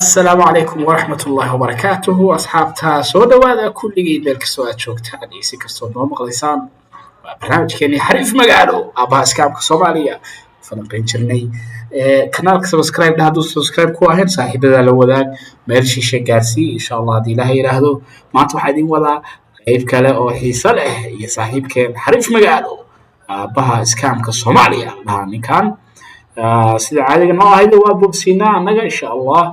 Asalaamu calaykum waraxmat ullaahi wabarakaatuhu. Asxaabta, soo dhowaada kulligii, meel kastoo aad joogtaan iyo si kastoo noo maqlaysaan. Waa barnaamijkeenii Xariif Magaalo, aabbaha scamka Soomaaliya falanqayn jirnay. Kanaalka subscribe dheh hadduu subscribe ku ahayn, saaxiibada la wadaag, meel shishe gaarsii, insha Allah. Haddii Ilaahay yidhaahdo, maanta waxaa idin wadaa qayb kale oo xiiso leh iyo saaxiibkeen Xariif Magaalo, aabbaha scamka Soomaaliya dhaha ninkan. Sida caadiga noo ahayd waa bogsiinaa annaga, insha Allah,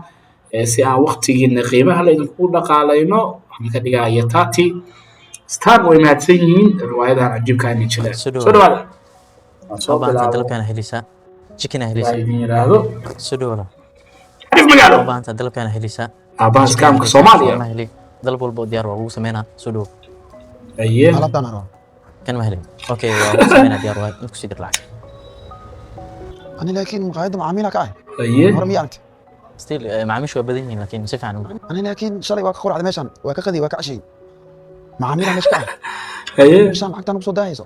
si aan waqtigiina qiimaha la idinku dhaqaalayno. Waxaan ka dhigaa iyo tati star way mahadsan yihiin riwaayadahan cajiibka inay jiraan. Soo soo dhawaada. dhawaada, waan soo Soo baahanta bilaabo. Dalabkaana heleysaa, chicken aa waa heleysaa. Idin yidhaahdo. Soo dhawaada. Xariif Magaalo, Soo baahanta dalabkaana heleysaa, aabbaha chicken aa scamka heleysaa, Soomaaliya. Shawarma heli, dalab walba oo diyaar waa lagu sameynaa. Soo dhawo. Aye. Alaabtaan araa. Kan ma helin? Okay, waa lagu sameynaa, diyaar waay, inta kusii dir lacag. Ani laakiin maqaayadda macaamiila ka ahay. Aye. Hore miya aragtay? Still macaamiishu waa badan yihiin, laakiin si fiican Ani laakiin shalay waa ka quracday meeshan, waa ka qadiy, waa ka cashiyey, macaamiila meesha ka ahay. Aye. Meeshaan lacagtaan ugu soo daahayso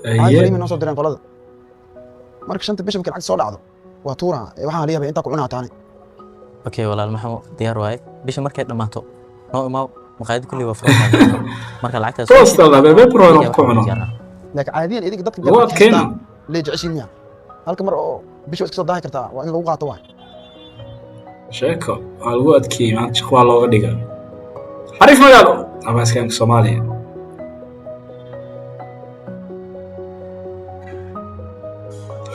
ay Aye. fariimi noo soo direen qolada. Marka shanta bisha markay lacagta soo dhacdo waa tuuraa. Waxaan leeyahay intaa ku cunaa taani. Okay walaal maxamo, diyaar waaye. Bisha markay dhammaato noo imaaw, maqaayadda kulli waa furan marka lacagtaas. Toos la bebe pro inuu ku cuno. Laakiin caadiyan idinka dadka Lagu adkayna. Lee jeceshiin miya? Halka mar oo bisha waa iska soo daahi kartaa, waa in lagu qaato waay. Sheeko waa lagu adkeeyey maanta, shaqo waa looga dhiga. Xariif Magaalo, aabbaha scamka Soomaaliya.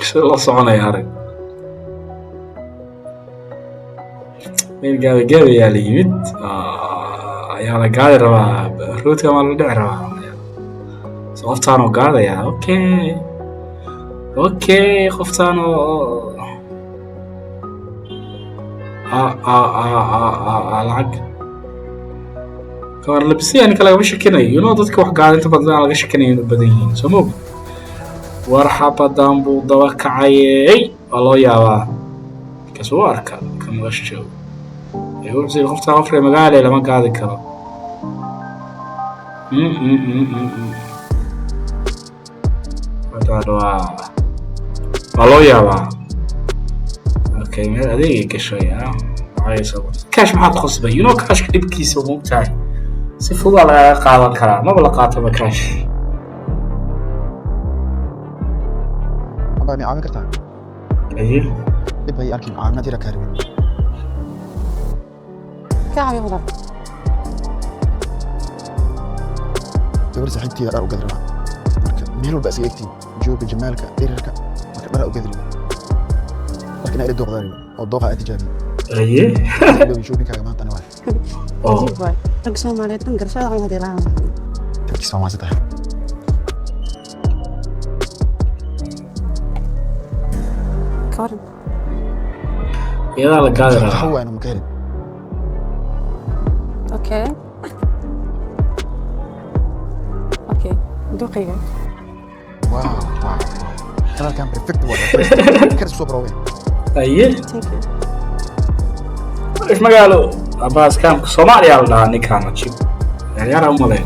Sida loo soconaya arag, meel gaabi gaabayaa la yimid. Ayaa la gaadi rabaa, roodka maa la dhici rabaa. So qoftaan oo gaadayaa, okay, qoftaan oo lacag kawar labisaya, ninka lagama shakinayo. Dadka wax gaada inta badan aan laga shakinayo inuu badan yihiin, soo moog. War xabadan buu daba kacayey, waa loo yaabaa markaas wuu arka ka meesha joogo. Ee wuxuu yidhi qoftaan qof reer magaale lama gaadi karo. Hadda waa loo yaabaa. Okay, meel adeegay gashay ah. Cash maxaa ku khasbay? Cashka dhibkiisa ma ogtahay? Si fudaa lagaga qaadan karaa, maba la qaataba cash. Abaa, may caawin kartaa? Aye. Dhib bay arkin, caawinaad yara kaa rabin. Ka caawiyo walaal. Gabar saaxiibteyda dhar u gadi rabaa. Marka meel walba isaga egtiin, jooga, jamaalka, dhirirka, marka dhara u gadi rabin, marka inaa ila dooqdaa rabin oo dooqa aad tijaabiye. Aye. Ilowin shoppingkaaga maanta ani waay. Oo. Cajiib waay, rag Soomaaliyeed dhan garashada aan hadii lahaan. Dadkiis waa maasan tahay. Ka waran? Iyadaa la gaadi waxa rabaa. Waayna ma ka helin. Okay, dooqayga. Wow, kalarkan perfect waay, kar isku soo baroobeen. Aye. Thank you. Xariif Magaalo, aabbaha scamka Soomaaliya la dhahaa ninkaan. Cajiib, ciyaar u malayn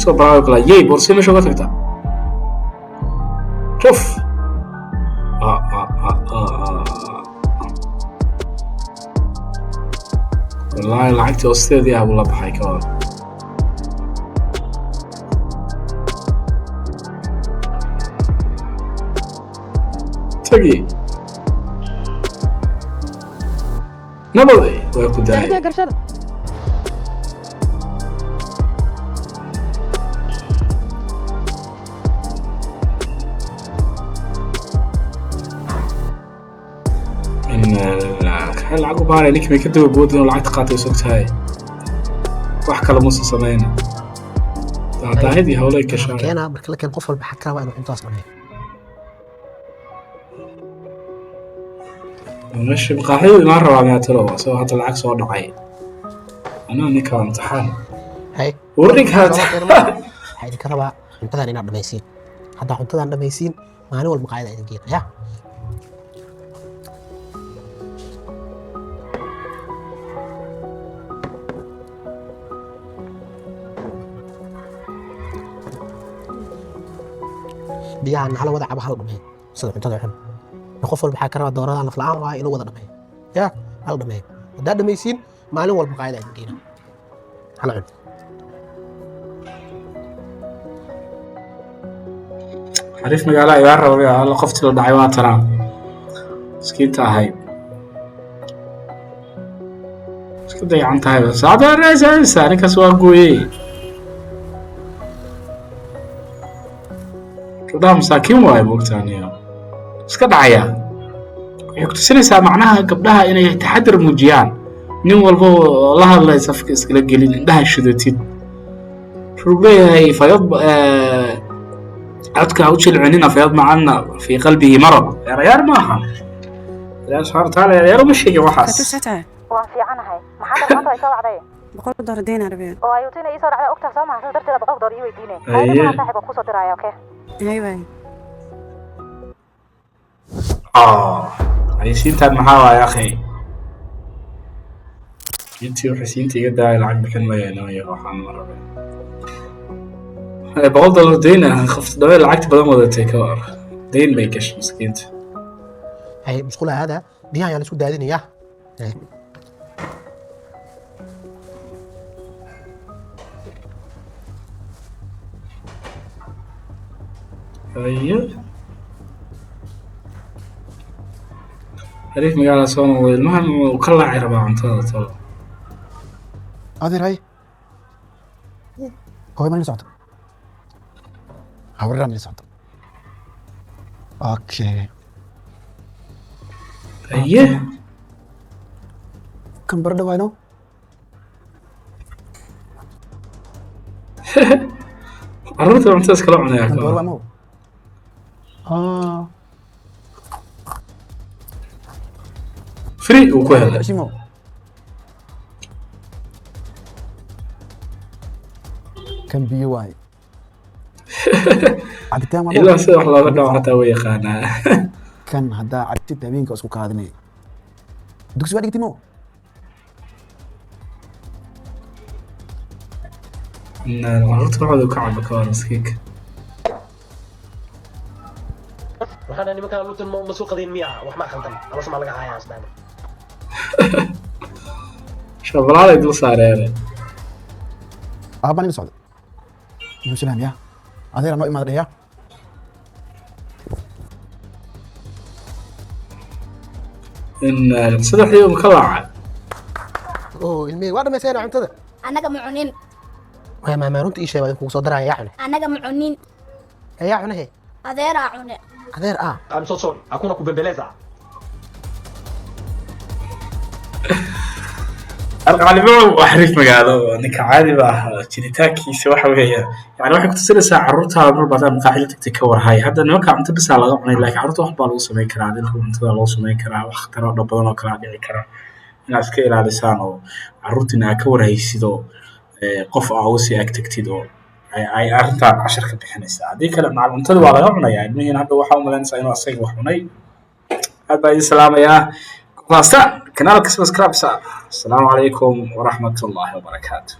soo baraawi kala yey, boorsi meesha uga tagtaa. Shuf. Ah, ah, ah, ah, ah. Wallaahi lacagtii oo sideedii ah buu la baxay, ka waran? Tagi nabadi waa ku daayay. Saaxiibtay garashada. In maxay lacag u baanay ninkii? May ka daba boodin oo lacagta qaatay, sog tahay, wax kale muusan samayna, daahidii howlay gashaan. Keenaa marka la keen, qof walba xag ka rabaa inuu cuntadas dhameeyo. Meesha maqaaxidu imaan rabaa miyaa talo, isagoo hadda lacag soo dhacay. Anaa ninka waa imtixaan. Hay. War ninka. Waxaa idinka rabaa cuntadan inaad dhamaysiin. Haddaa cuntadan dhamaysiin, maalin walba maqaayada idin geena ya. Biyahan hala wada cabo, hala dhameeyo sida cuntada cun. Qof walba waxaa ka rabaa doorada naf la'aan waayo inuu wada dhameeyo ya, hala dhameeyo. Haddaa dhammaysiin, maalin walba maqaayada idin geynaa. Hala cun. Xariif magaalo igaa rabay. Alla, qoftii la dhacay waa tanaa, miskiinta ahayd, iska dayacan tahay saacadda. Ninkaas waa gooyey. Gabdhaha masaakiin waayo, moogtaaniyo iska dhacaya. Waxay ku tusinaysaa macnaha gabdhaha inay taxadar muujiyaan, nin walba oo la hadlay safka iskala gelin, indhaha shidatid. Wuxuu leeyahay fayad codka ha u jilcinina, فيطمع في قلبه مرض. Ciyaar maaha. Ilaahi subxaana watacaala ciyaar uma sheegin waxaas. Fatuusata. Waan fiicanahay. Maxaa dar maanta ay soo wacday? $100 deyn aan rabaa. Oo ayuutina ii soo dhacday, ogtaa soo maha? Saas darteeda $100 ii weydiine. Aye. Hayada saaxiib oo kusoo diraya, okay? Hay waay. Xayisiintan maxaa waaye, akhi? Intii xayisiinta iga daaya, lacag bixin maya inooyo. Waxaan ma rabay $100 deyn ah. Qofta dhabe lacagta badan wadatay ka war, deyn bay gashay miskiinta. Hay, musqulaha hada biyaha ayaa la isku daadinayaa. Hay. Haye, xariif magaala soo noqday. Ilmahan uu ka laaci rabaa cuntada tolo. Adeer, hay, hooyo ma nila socota? Habarraa nila socota? Okay. Haye. Kan baradho waayno. Carruurta cuntada iskala cunaya. Kan ka dooro war. Waa maw ah. Free uu ku helay. Shimo. Kan biyo waaye, cabitaan waa. Ilaa sida wax looga dhaco xataa way yaqaanaa. Kan haddaa cabtid, habeenka isku kaadinay. Dugsi waa dhigtay mo? Carruurta waxooda ka cabo, ka war miskiinka. Waxaana nimankaan lutan ma soo qadeen miya? Wax ma khaldan, caloosha maa laga hayaa isdhaama. Shabalaalay dul saareene. Aabba nila socda igu salaam ya adeer noo imaada dheya. In saddexdii un ka laacay. Oo ilmihii waa dhamaysayna cuntada. Annaga ma cunin. Waa maamaa, runta ii sheeg, waa kugu soo daraya. Yaa cune? Annaga ma cunin. Yaa cunehe? Adeeraa cune. Adeer ah. I'm so sorry, hakuna kubembeleza. Alqaalimo waa xariif magaalo, ninka caadi ba ah. Jiritaankiisa waxa weeye, yani waxay kutusinaysaa carruurtaada mar baad maqaaxi la tagtay ka warhay. Hadda nimanka cunto bisaa laga cunay, laakiin carruurta wax baa lagu samayn karaa, dilka cuntada loo samayn karaa, wax khataro dhan badan oo kalaa dhici kara. Inaad iska ilaalisaan oo carruurtiina aad ka warhaysid oo qof aa uga sii ag tagtid oo ay arrintan cashar ka bixinaysaa. Haddii kale macal cuntada waa laga cunayaa ilmihiina. Hadda waxaa u malaynaysaa inuu asaga wax cunay. Aad baa idin salaamayaa. Haastaan kanaalka subscribe saar. Asalaamu calaykum waraxmat ullaahi wabarakaatu.